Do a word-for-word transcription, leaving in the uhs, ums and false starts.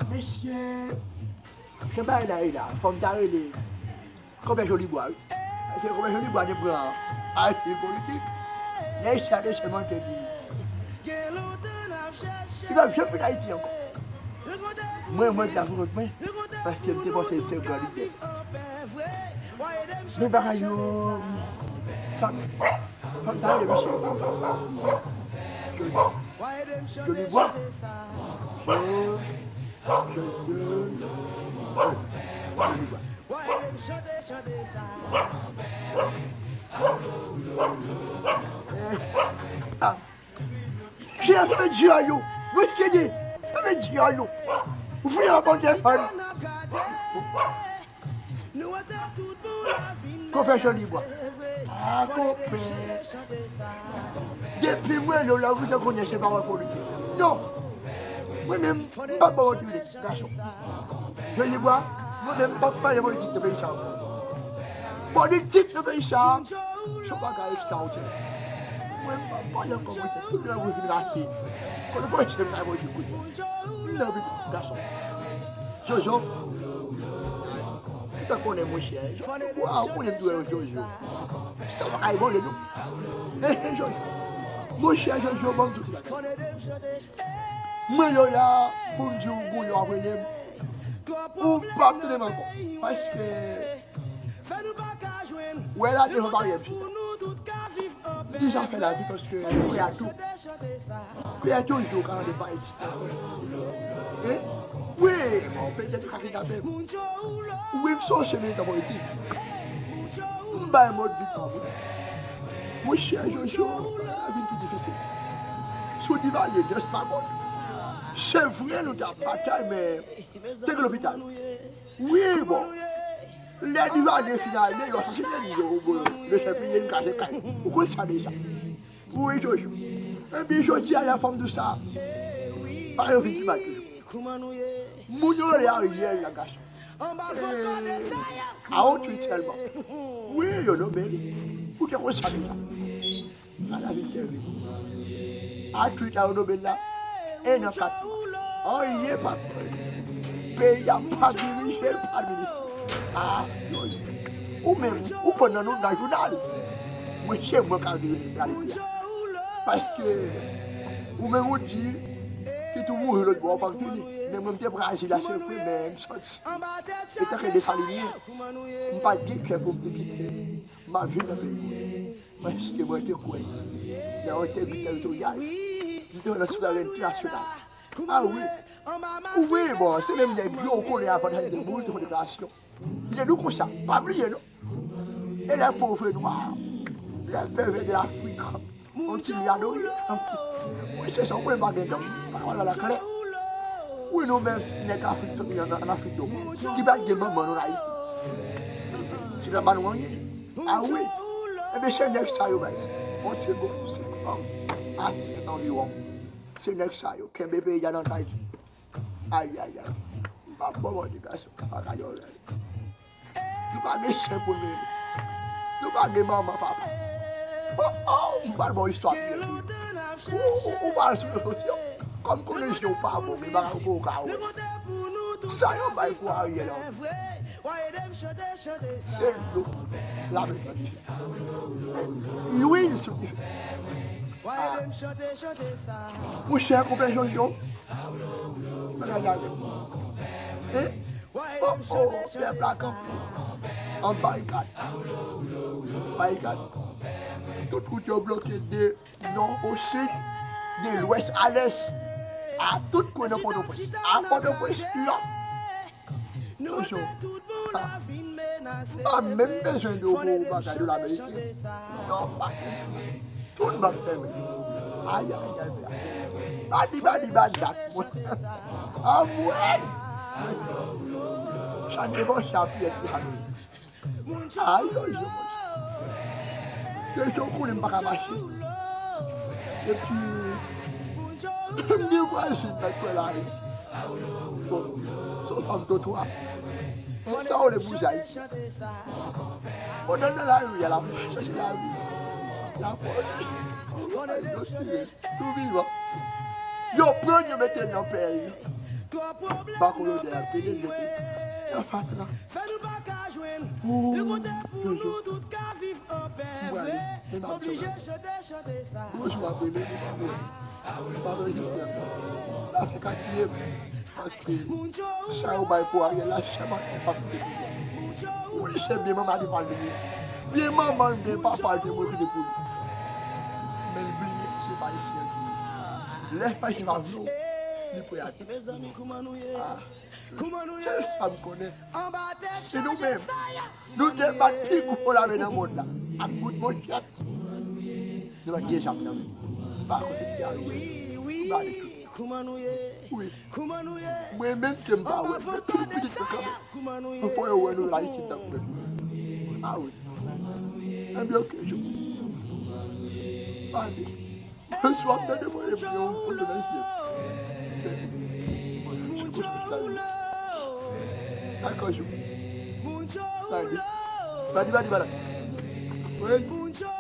Mesye, jan bagay la ye la, fò m ta rele Konpè Jolibwa, wi. Paske Konpè Jolibwa te pran asil politik. Nèg sa te sèmante di li p ap janm vin Ayiti ankò. Mwen, mwen te la pou kont mwen, paske m te panse l se yon gran lidè. Men bagay yo, fòk, fòk ta rele mesye. Jolibwa. Jo-, jo-, jo-, Jolibwa. Eh, ah. Chè, fèmen dyòl ou. Wi, chè, fèmen dyòl ou. Ou fouye anba telefòn. Konpè Jolibwa. Ah, konpè. Depi mwen, lè w la, ou te konnen se pawòl politik. Non. Mwen menm, m p ap ba w tire, gason. Jolibwa, mwen menm, m p ap pale politik nan peyi sa ankò. Politik nan peyi sa, se yon bagay ekstraòdinè. Mwen, m p ap pale ankò politik. Tout lè mwen vin rache. Kote politik, m nan politik, kote. M nan politik, gason. Jojo. Ou ta konnen, monchè. Jojo, ou konnen m tou, Jojo. Sa pa ka ebole, non. Eh, eh, Jojo. Monchè, Jojo, ban m di w ti bagay. Mwen yo la pou m di w gon yo ap rele m. Ou p ap tande m ankò. Paske, wè la, devan baryè m chita. M dija fè lavi paske m prè a tou. Prè a toujou ka andepa egziste. Hein? Wi, bon, petèt ka kidnape m. Wi, m se yon ansyen militan politik. M bay mòd vi pa m, wi. Monchè Jojo, bagay la vin pi difisil. Sou Divalye, just pa bon. Se vre, nou t ap batay, men te gen lopital. Wi, bon. Lè Divalye fin ale, yo asasinen li, yo, yo, yo fè piye l, kraze kay. Ou konn sa deja. Wi, Jojo. Ebyen, jodi a, la fanm di w sa. Bagay yo vin pi mal toujou. Moun yo rele Ariel la, gason. Eh, a yon tweet sèlman. Wi, yo nonmen li. Ou te konn sa deja. A la vin tèriv. A tweet la, yo nonmen l la. En an, kat mwa. Anyen pa fèt. Peyi a pa dirije, pa minis. Ah, yo, yo. Ou menm, ou pran nan nou nan jounal. Mwen, se mwen k ap vire reyalite a. Paske, ou menm, ou di, Tito mouri lòt bò, ou pa vini. Men mwen, m te pran azil la, se vre, men m sòti. E tanke Desalinyen, m pa t gen kè pou m te kite. M ap vin nan peyi mwen. Paske mwen te kwè nan entegrite teritoryal. M te kwè nan souverènte nasyonal. Ah wi. Wi, bon, se menm nèg yo ou konnen avan Desalinyen te mouri, te fè deklarasyon. Li te di w konsa, pa bliye non. Et les pauvres noirs, les pervers de l'Afrique, ont-ils adoré? Wi, se sa, ou konnen pa gen tan, pa ka pale la klè. Wi, nou menm nèg Afrik, soti an, an Afrik do, ki pa t gen manman nou Ayiti. Ki pa ba nou anyen. Ah wi. Ebyen, se nèg sa yo, baz. Yon ti gwoup, senk fanm, a disèt anviwon. Se nèg sa yo. Kenbe peyi a nan kay. Ay, ay, ay. M pa bon, bon, ti gason. Pa ka yo rèl. Nou pa gen chen pou nou rele. Nou pa gen manman, papa. Oh, oh, m pral ba w istwa pi bèl. Ou, ou, ou pral sou rezo sosyo. Kòm konnen jan w pa bon, men bagay ou poko ka wè. Sa yo bay pou Ariel an. Se dlo. Lave nan dife. Lwil sou dife. Ah. Monchè, konpè Jojo. Bagay la rèd. Eh? Oh, oh, pèp la kanpe an barikad. Barikad. Tout wout yo bloke de nò o sid, de lwès a lès, a tout kwen nan Pòtoprens. A Pòtoprens, non. Jojo, ah, m pa menm bezwen di w pou bagay de lamerike. Non, pa tout bank fèmen. Ay, ay, ay, ay. Badi, badi, badi, dat mwen. Anmwey! Chan devan chapyèt la. Ay, yo, yo, yo. Yo, yo konnen m pa ka mache. Epi, m gen vwazin nan kwè lari. Bon, se yon fanm twotwa. Sa w le bouzay. Pandan nan lari a, l ap chèche lavi. Lapolis. Yo tire. Tou vivan. Yo pran l, yo mete l nan pèl. Bako lodè a pede l depi. Nan fatra. Pou toujou. M prale. Men m ap di w. Yon jou ap rele, li pa vle. Li pa vle jis la. L ap fè ka tiye m. Paske sa yo bay pou Ariel la, se pa ki pa koute pou mwen. Wi, se byen manman li pa l te ye. Byen manman l gen papa l te mouri pou li. Men l bliye se pa isi an ki ye. Lè pa isi pa vle w, li prè a tout. Ah. Sèl sa m konnen. E nou menm, nou te bat pi gwo lame nan mond la. Ak bout monchèt. Nou pa t gen zam nan men. Pa kote ti a nou. Gade tout. Wi. Mwen menm ke m pa wè, men tout pitit mwen kanpe. Pou fò yo wè nou la isit tankou menm. Ah wi. Enben, oke, Joe. Pale. Sou ap tande mwen epi yon foto nan zye. Dakò, Joe. Pale. Pale, pale, pale. Wi.